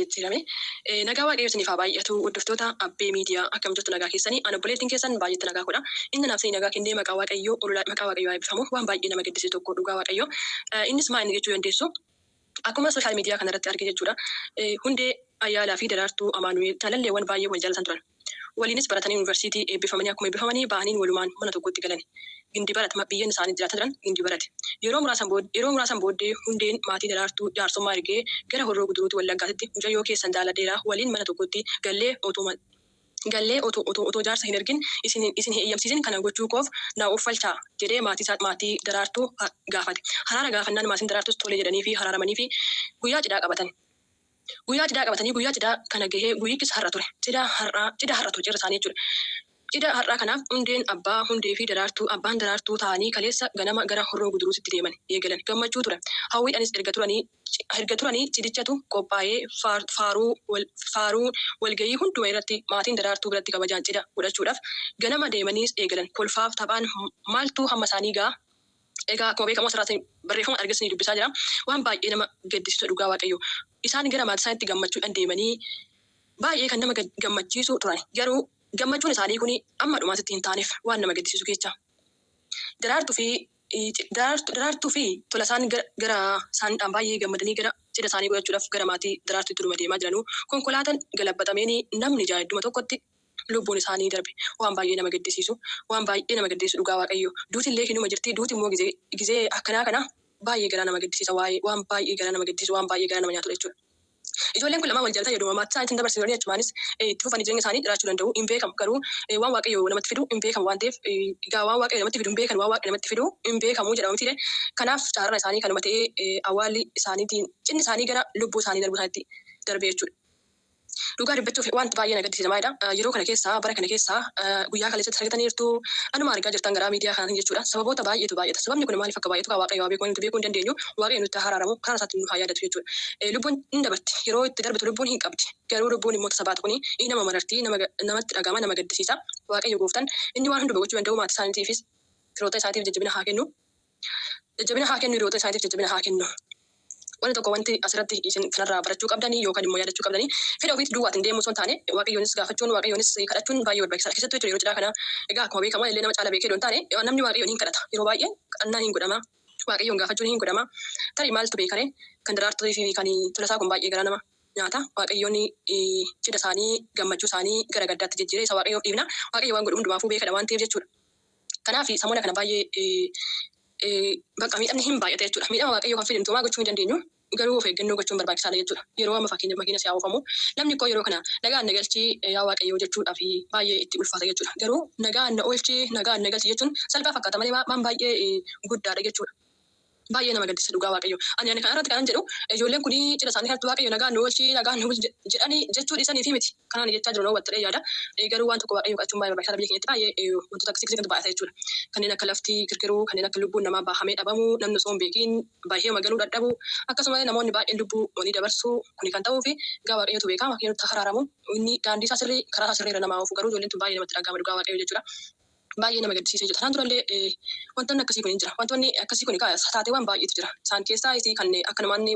jijjiirame. Nagaa Waaqayyo isiniif haa baay'atu. Hordoftoota Abbee Miidiyaa, akkam jirtu? Nagaa keessanii? Ani obboleettiin keessan baay'eetti nagaa godha. Inni naaf isinii nagaa kennee maqaa Waaqayyoo ololaa, maqaa Waaqayyoo haa eebbifamu. Waan baay'ee nama gaddisiisu tokko, dhugaa Waaqayyoo. Innis maa inni jechuu dandeessu? Akkuma social media kanarratti arge jechuudha. Hundee Ayaalaa fi Daraartuu Amaanu'eel jaalalleewwan baay'ee wal jaalatan turan. Waliinis baratanii yuunivarsiitii eebbifamanii, akkuma eebbifamanii bahaniin walumaan mana tokkotti galani. Gindibarat biyyan isaanii jiraachaa jiran Gindibarati. Yeroo muraasan booddee Hundeen maatii Daraartuu jaarsummaa ergee gara Horroo Guduruuti Wallaggaatitti mucayyoo keessan jaaladheera, waliin mana tokkotti gallee otuma gallee otoo otoo otoo jaarsa hin ergin, isin hin eeyyamsiisin kana gochuu koof na ooffalchaa jedhee maatii isaa, maatii Daraartuu gaafate. Haraara gaafannaan maatiin Daraartuus tole jedhaniifii haraaramaniifii guyyaa cidhaa qabatan. Guyyaa cidhaa qabatanii guyyaa cidhaa kana gahee, guyyichis har'a ture. Cidha har'aa cidha har'a ture cidha isaanii jechuudha. Cidha har'aa kanaaf Hundeen, abbaa Hundee fi Daraartuu, abbaan Daraartuu ta'anii kaleessa ganama gara Horroo Guduruutitti deeman eegalan. Gammachuu ture. Hawwiidhanis erga turanii erga turanii cidhichatu qophaa'ee faaruu faaruu walgahii hunduma irratti maatiin Daraartuu biratti kabajaan cidha godhachuudhaaf ganama deemaniis eegalan. Kolfaaf taphaan maaltu hamma isaanii ga'a? Egaa akkuma beekamu asirraatti barreeffama arges ni dubbisaa jira. Waan baay'ee nama gaddisiisu, dhugaa Waaqayyoo. Isaan gara maatii isaaniitti gammachuudhaan deemanii baay'ee kan nama gammachiisu turan. Garuu gammachuun isaanii kun amma dhumaatitti hin taaneef, waan nama gaddisiisu keessa. Daraartuu fi Tolasaan gara isaaniidhaan baay'ee gammadanii gara cidha isaanii godhachuudhaaf gara maatii Daraartuutti dhuma deemaa jiranuu konkolaataan galabbaxameen namni ja'a idduma tokkotti lubbuun isaanii darbe. Waan baay'ee nama gaddisiisu, waan baay'ee nama gaddisiisu, dhugaa Waaqayyo. Duuti illee hinuma jirti, duuti immoo gizee gizee akkanaa kana baay'ee garaa nama gaddisiisa, waa'ee waan baay'ee garaa nama gaddisiisu, waan baay'ee garaa nama nyaatudha jechuudha. Ijoolleen kun lamaan wal jaalatan jedhuma maatii isaaniitiin dabarsanii achumaanis itti fufanii jireenya isaanii jiraachuu danda'u, hin beekamu. Garuu waan Waaqayyo namatti fidu hin beekamu waan ta'eef, egaa waan Waaqayyo namatti fidu hin beekan, waan Waaqayyo namatti fidu hin beekamu jedhama mitiire? Kanaaf carraan isaanii kanuma ta'ee awwaalli isaaniitiin cidhni isaanii gara lubbuu isaanii darbuu isaaniitti darbe jechuudha. Dhugaa dubbachuuf wanti baay'ee na gaddisiisa maalidha? Yeroo kana keessa, bara kana keessa, guyyaa kaleessatti argataniirtu, anuma argaa jirtan garaa miidiyaa kanaatiin jechuudha. Sababoota baay'eetu baay'ata. Sababni kun maaliif akka baay'atu kaa Waaqayyo haa beeku, nuti beekuu hin dandeenyu. Waaqayyo nutti haa haraaramu, karaa isaatti nu haa yaadatu jechuudha. Lubbuun hin dabarti. Yeroo itti darbitu lubbuun hin qabdi. Garuu lubbuun immoo tasa baatu kuni nama mararti, nama namatti dhaga'ama, nama gaddisiisa. Waaqayyo gooftan inni waan hunduma gochuu danda'u maatii isaaniitiifis firoota isaatiif jajjabina haa kennu. Jajjabina haa kennu, hiriyoota isaaniitiif jajjabina haa kennu. Wanti tokko wanti asirratti isin kanarraa barachuu qabdanii yookaan immoo yaadachuu qabdanii, fedha ofiitti duwwaatiin deemuu osoo hin taane Waaqayyoonis gaafachuun, Waaqayyoonis kadhachuun baay'ee barbaachisaadha. Keessattuu jechuudha yeroo cidhaa kana, egaa akkuma beekamu illee nama caala beekee hin taane, namni Waaqayyoon hin kadhata. Yeroo baay'ee kadhannaan hin godhama. Waaqayyoon gaafachuun hin godhama. Tarii maaltu beekare? Kan Daraartuu fi kan Tolasaa kun baay'ee garaa nama nyaata. Waaqayyoon cidha isaanii, gammachuu isaanii gara gaddaatti jijjiiree isa Waaqayyoof dhiibna. Waaqayyo waan godhu hundumaafuu beekadha waan ta'eef jechuudha. Kanaaf samoona kana baay'ee bakka miidhamni hin baay'ata jechuudha. Miidhama Waaqayyoo kan fide homaa gochuu hin dandeenyu. Garuu of eeggannoo gochuun barbaachisaadha jechuudha. Yeroo amma fakkeenyaaf makiina si'aa oofamu, namni koo yeroo kana nagaan na galchii yaa Waaqayyoo jechuudhaaf baay'ee itti ulfaata jechuudha. Garuu nagaan na oolchii, nagaan na galchi jechuun salphaa fakkaata malee waan baay'ee guddaadha jechuudha. Baay'ee nama gaddisiisa, dhugaa Waaqayyo. Ani kana irratti kanan jedhu, ijoolleen kun cidha isaanii kanatti Waaqayyo nagaan nu oolchii, nagaan nu bulchi jedhanii jechuu dhiisanii fi miti. Kanaan jechaa jiru na hubattu jedhee yaada. Garuu waan tokko Waaqayyo kadhachuun baay'ee barbaachisaadha. Biyya keenyatti baay'ee wantoota akkasii akkasii kanatu baay'ata jechuudha. Kanneen akka lafti kirkiruu, kanneen akka lubbuun namaa baahamee dhabamuu, namni osoo hin beekiin bahee magaluu dadhabuu, akkasumas namoonni baay'een lubbuu walii dabarsuu, kuni kan ta'uu fi egaa Waaqayyotu beeka. Waaqayyo nutti haraaramu. Inni daandii isaa sirrii, karaa isaa sirrii irra namaa oofu. Garuu ijoolleen tun baay'ee namatti dhaga'ama, dhugaa Waaqayyo jechuudha. Baay'ee nama gaddisiisee jira. Kanaan durallee wantoonni akkasii kun hin jira. Wantoonni akkasii kun taateewwan baay'eetu jira. Isaan keessaa isii kan akka namoonni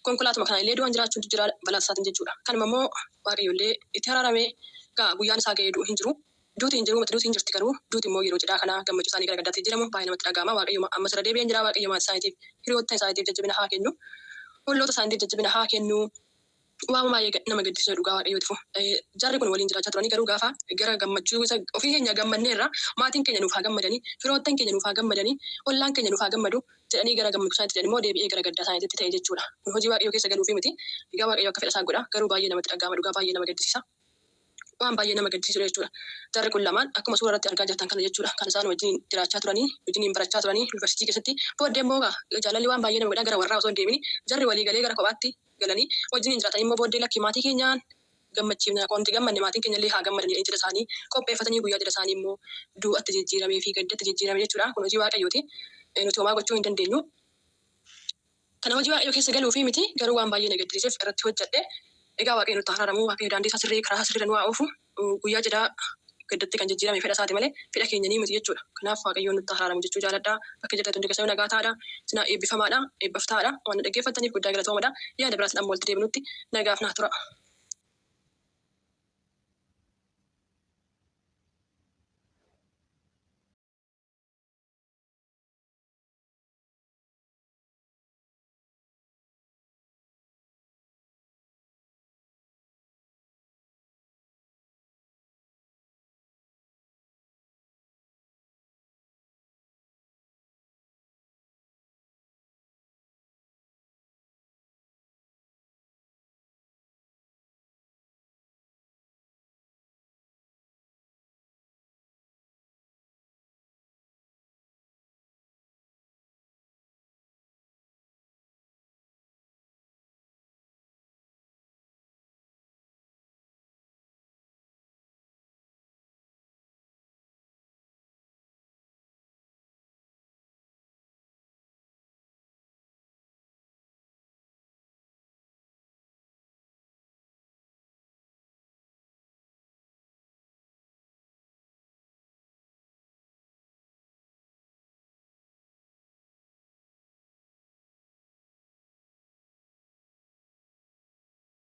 konkolaatuma kanaan illee du'an jiraachuutu jira, balaa isaatiin jechuudha. Kanuma immoo Waaqayyo illee itti araaramee gaa guyyaan isaa ga'ee du'u hin jiru. Duuti hin jiru miti, duuti hin jirti, garuu duuti immoo yeroo cidhaa kana gammachuu isaanii gara gaddaatti jijjiiramu baay'ee namatti dhaga'ama. Waaqayyo ammas irra deebi'een jira. Waaqayyo maatii isaaniitiif, hiriyoota isaaniitiif jajjabina haa kennu. Olloota isaaniitiif jajjabina haa kennu. Waan baay'ee nama gaddisiisu, dhugaa Waaqayyootifu. Jarri kun waliin jiraachaa turanii garuu gaafa gara gammachuu isa ofii keenya gammanneerra, maatiin keenya nuuf haa gammadanii, firoottan keenya nuuf haa gammadanii, ollaan keenya nuuf haa gammadu jedhanii gara gammachuu isaaniitti jedhan immoo deebi'ee gara gaddaa isaaniitti ta'e jechuudha. Kun hojii Waaqayyoo keessa galuufii miti. Egaa Waaqayyo akka fedha isaa godha. Garuu baay'ee namatti dhaga'ama, dhugaa baay'ee nama gaddisiisa. Waan baay'ee nama gaddisiisudha jechuudha. Jarri kun lamaan akkuma suura irratti argaa jirtan kana jechuudha. Kan isaan wajjin jiraachaa turanii, wajjin barachaa turanii yuunivarsiitii keessatti. Booddee immoo jaalalli waan baay'ee nama godha, gara warraa osoo hin deemin jarri walii galee gara kophaatti galanii wajjin jiraatan immoo booddee lakki, maatii keenyaan gammachiifna, wanti gammanne maatiin keenya illee haa gammadan jedhanii cidha isaanii qopheeffatanii, guyyaa cidha isaanii immoo du'atti jijjiiramee fi gaddatti jijjiirame jechuudha. Kun hojii Waaqayyooti. Nuti homaa gochuu hin dandeenyu. Kana hojii Waaqayyoo keessa galuu fi miti, garuu waan baay'ee na gaddisiiseef irratti hojjedhe. Egaa Waaqayyo nutti haraaramu, Waaqayyo daandii isaa sirrii, karaa isaa sirrii nu haa oofu. Guyyaa cidhaa gaddatti kan jijjiirame fedha isaati malee fedha keenya ni miti jechuudha. Kanaaf Waaqayyoon nutti araaramu jechuu jaaladha. Bakka jirtan hundi keessanuu nagaa ta'aadha. Sinaa eebbifamaadha. Eebbaf ta'aadha. Waan na dhaggeeffattaniif guddaa galatoomadha. Yaada biraatiin amma walitti deebinutti nagaaf naa tura.